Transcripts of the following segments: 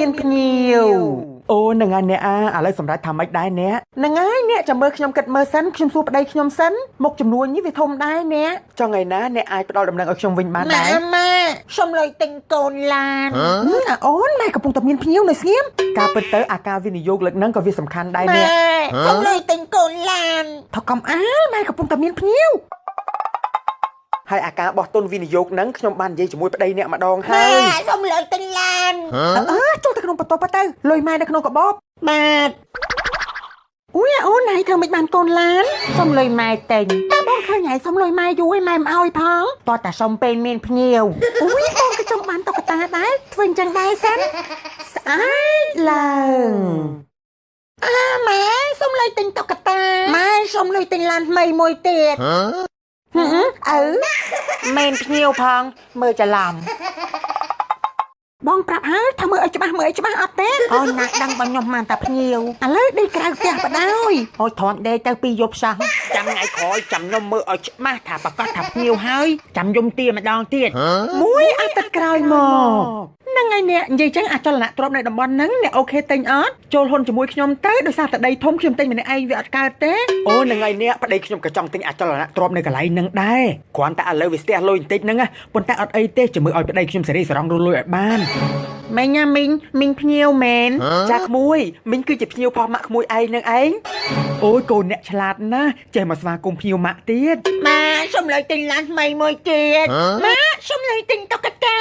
មានភ្ញៀវអូហ្នឹងហើយអ្នកអាឥឡូវសម្រាប់ថាម៉េចដែរអ្នកហ្នឹងហើយអ្នកចាំមើលខ្ញុំគិតមើលសិនខ្ញុំសួរប្តីខ្ញុំសិនមុខចំនួននេះវាធំដែរអ្នកចង់ថ្ងៃណាអ្នកអាចផ្ដល់ដំណឹងឲ្យខ្ញុំវិញបាន ម៉ា ដែរ ម៉ាសុំលុយទិញកូនឡាន អាអូនម៉ែកំពុងតែមានភ្ញៀវនៅស្ងៀមការពិតទៅអាការវិនិយោគលើកហ្នឹងក៏វាសំខាន់ដែរ ម៉ែ អ្នក សុំលុយទិញកូនឡាន ថកកំអាលម៉ែកំពុងតែមានភ្ញៀវហើយអាការបោះទុនវិនិយោគហ្នឹងខ្ញុំបាននិយាយជាមួយប្តីអ្នកម្ដងហើ ម៉ែ យ សុំលុយទិញឡាន អើចូលទៅក្នុងបន្ទប់ទៅលុយម៉ែនៅក្នុងកាបូប បាទ អូយអាអូនណៃធ្វើមិនបានកូនឡាន សុំលុយម៉ែទិញ តែបងឃើញហើយសុំលុយម៉ែយូរហើយម៉ែមិនអោយផង តោះតែសុំពេលមានភ្ញៀវ អូយបងក៏ចង់បានតុក្កតាដែរធ្វើអញ្ចឹងដែរសិនស្អែកឡើង អាម៉ែសុំលុយទិញតុក្កតាម៉ែសុំលុយទិញឡានថ្មីមួយទៀតហឹមឪមែនភ្ញៀវផងមើលច្រឡំ បងប្រាប់ហើយថាមើលឲ្យច្បាស់មើលឲ្យច្បាស់អត់ទេ អូនណាដឹងបើខ្ញុំបានតែភ្ញៀវ ឥឡូវដេកក្រៅផ្ទះបដ ாய் អូយទ្រាំដេកទៅពីរយប់សោះចាំថ្ងៃក្រោយចាំខ្ញុំមើលឲ្យច្បាស់ថាប្រកាសថាភ្ញៀវហើយចាំយំទាម្ដងទៀត មួយអាទិត្យក្រោយមកហ្នឹងហើយអ្នកនិយាយចឹងអាចលនៈទ្របនៅតំបន់ហ្នឹងអ្នកអូខេទិញអត់ចូលហ៊ុនជាមួយខ្ញុំទៅដោយសារតែដីធំខ្ញុំទិញម្នាក់ឯងវាអត់កើតទេអូហ្នឹងហើយអ្នកប្តីខ្ញុំក៏ចង់ទិញអាចលនៈទ្របនៅកន្លែងហ្នឹងដែរគ្រាន់តែឥឡូវវាស្ទះលុយបន្តិចហ្នឹងណាប៉ុន្តែអត់អីទេជំរឿឲ្យប្តីខ្ញុំសេរីសរងរលុយឲ្យបាន មែនញ៉ាមីងមីងភ្ញៀវមែន ចាក្មួយមីងគឺជាភ្ញៀវផុសម៉ាក់ក្មួយឯងនឹងឯងអូយកូនអ្នកឆ្លាតណាស់ចេះមកស្វាគមន៍ភ្ញៀវម៉ាក់ទៀត ម៉ាសុំលុយទិញឡានថ្មីមួយទៀតម៉ាសុំលុយទិញតុក្កតា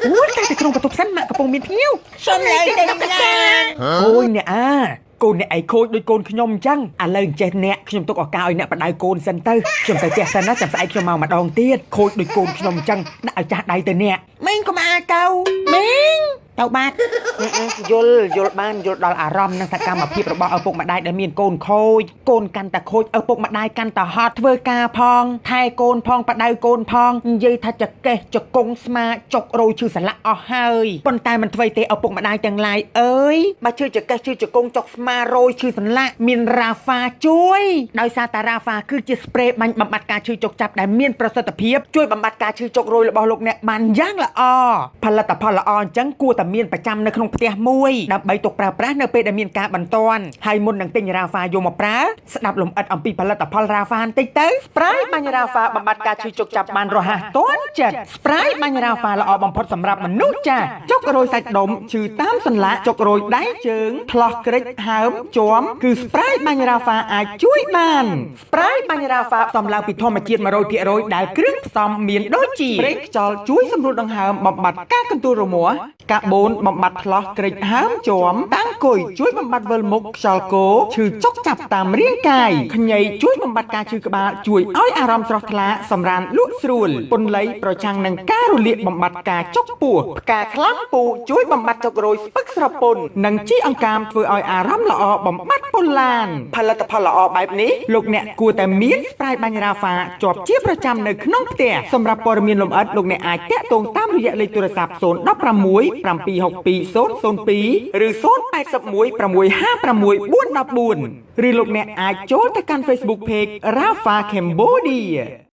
អូយតែតែក្នុងបន្ទប់សិនម៉ាក់កំពុងមានភ្ញៀវ សុំលុយទិញឡាន អូយអ្នកអាកូនអ្នកឯងខូចដូចកូនខ្ញុំអញ្ចឹងឥឡូវអញ្ចេះអ្នកខ្ញុំទុកឱកាសឲ្យអ្នកបដៅកូនសិនទៅខ្ញុំទៅផ្ទះសិនណាចាំស្អែកខ្ញុំមកម្ដងទៀតខូចដូចកូនខ្ញុំអញ្ចឹងដាក់ឲ្យចាស់ដៃទៅអ្នក មីងកុំអាលទៅមីងទៅបាត់ យល់យល់បានយល់ដល់អារម្មណ៍និងសកម្មភាពរបស់ឪពុកម្ដាយដែលមានកូនខូចកូនកាន់តែខូចឪពុកម្ដាយកាន់តែហត់ធ្វើការផងថែកូនផងបដៅកូនផងនិយាយថាចកេះចកងស្មាចុករយឈឺសន្លាក់អស់ហើយប៉ុន្តែមិនធ្វើទេឪពុកម្ដាយទាំងឡាយអើយបើឈឺចកេះឈឺចកងចុកស្មារយឈឺសន្លាក់មានរ៉ាហ្វាជួយដោយសារតារ៉ាហ្វាគឺជា spray បាញ់បំបត្តិការឈឺចុកចាប់ដែលមានប្រសិទ្ធភាពជួយបំបត្តិការឈឺចុករយរបស់លោកអ្នកបានយ៉ាងល្អផលិតផលល្អអញ្ចឹងគួរតែមានប្រចាំនៅក្នុងផ្ទះមួយដើម្បីទុកប្រើប្រាស់នៅពេលដែលមានការបន្ទាន់ហើយមុននឹងទិញរ៉ាហ្វាយកមកប្រើស្ដាប់លម្អិតអំពីផលិតផលរ៉ាហ្វាបន្តិចទៅ spray បាញ់រ៉ាហ្វាបំបត្តិការឈឺចុកចាប់បានរហ័សទាន់ចិត្ត spray បាញ់រ៉ាហ្វាល្អបំផុតសម្រាប់មនុស្សចាស់ចុករយសាច់ដុំឈឺតាមសន្លាក់ចុករយដៃជើងថ្លោះក្រិចហើមជាំគឺ spray បាញ់រ៉ាហ្វាអាចជួយបាន spray បាញ់រ៉ាហ្វាផ្សំឡើងពីធម្មជាតិ100%ដែលគ្រឿងផ្សំមានដូចជាប្រេងខ្យល់ជួយសម្រួលដង្ហើមបំបត្តិការកន្ទួលរមាស់កាបូនបំបត្តិថ្លោះក្រិចហើមជាំតាំងគុយជួយបំបត្តិវិលមុខខ្យល់គោឈឺចុកចាប់តាមរាងកាយខ្ញីជួយបំបត្តិការឈឺក្បាលជួយឲ្យអារម្មណ៍ស្រស់ថ្លាសម្រានលក់ស្រួលពន្លៃប្រឆាំងនឹងការរលាកបំបត្តិការចុកពោះផ្កាខ្លាំងពូជួយបំបត្តិចុករយស្ពឹកស្រពន់និងជីអង្កាមធ្វើឲ្យអារម្មណ៍ល្អបំបត្តិពលានផលិតផលល្អបែបនេះលោកអ្នកគួរតែមានស្ប្រាយបាញ់រ៉ាហ្វាជាប់ជាប្រចាំនៅក្នុងផ្ទះសម្រាប់ព័ត៌មានលម្អិតលោកអ្នកអាចតាក់ទងតាមរយៈលេខទូរស័ព្ទ016 762 002ឬ081 656 414ឬលោកអ្នកអាចចូលទៅកាន់ Facebook Page Rafa Cambodia។